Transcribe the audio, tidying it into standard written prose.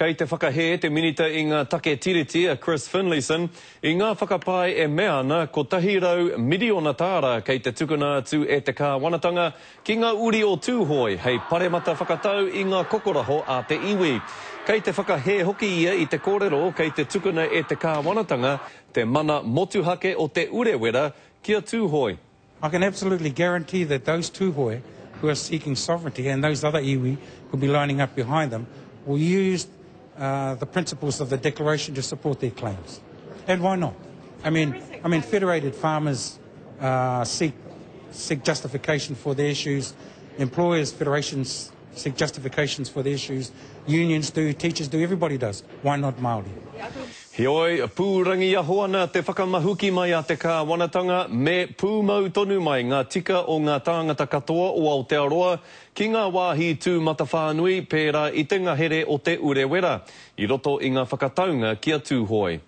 Kei te whakahē te Minita i ngā Take Tiriti a Chris Finlayson i ngā whakapae e mea ana 100 miriona tāra kei te tukuna atu e te kāwanatanga ki ngā uri o Tūhoe hei paremata whakatau i ngā kokoraho a te iwi. Kei te whakahē hoki ia i te kōrero kei te tukuna e te kāwanatanga te mana motuhake o Te Urewera ki a Tūhoe. I can absolutely guarantee that those Tūhoe who are seeking sovereignty and those other iwi who'll be lining up behind them will use uh, the principles of the declaration to support their claims. And why not? I mean, I mean, federated farmers uh, seek, seek justification for their issues. Employers' federations seek justifications for their issues. Unions do, teachers do, everybody does. Why not Māori? Heoi, pūrangiaho ana te whakamahuki mai a te kāwanatanga, me pūmau tonu mai ngā tika o ngā tāngata katoa o Aotearoa ki ngā wāhi tūmatawhānui pērā i te ngahere o Te Urewera, i roto i ngā whakataunga ki a Tūhoe.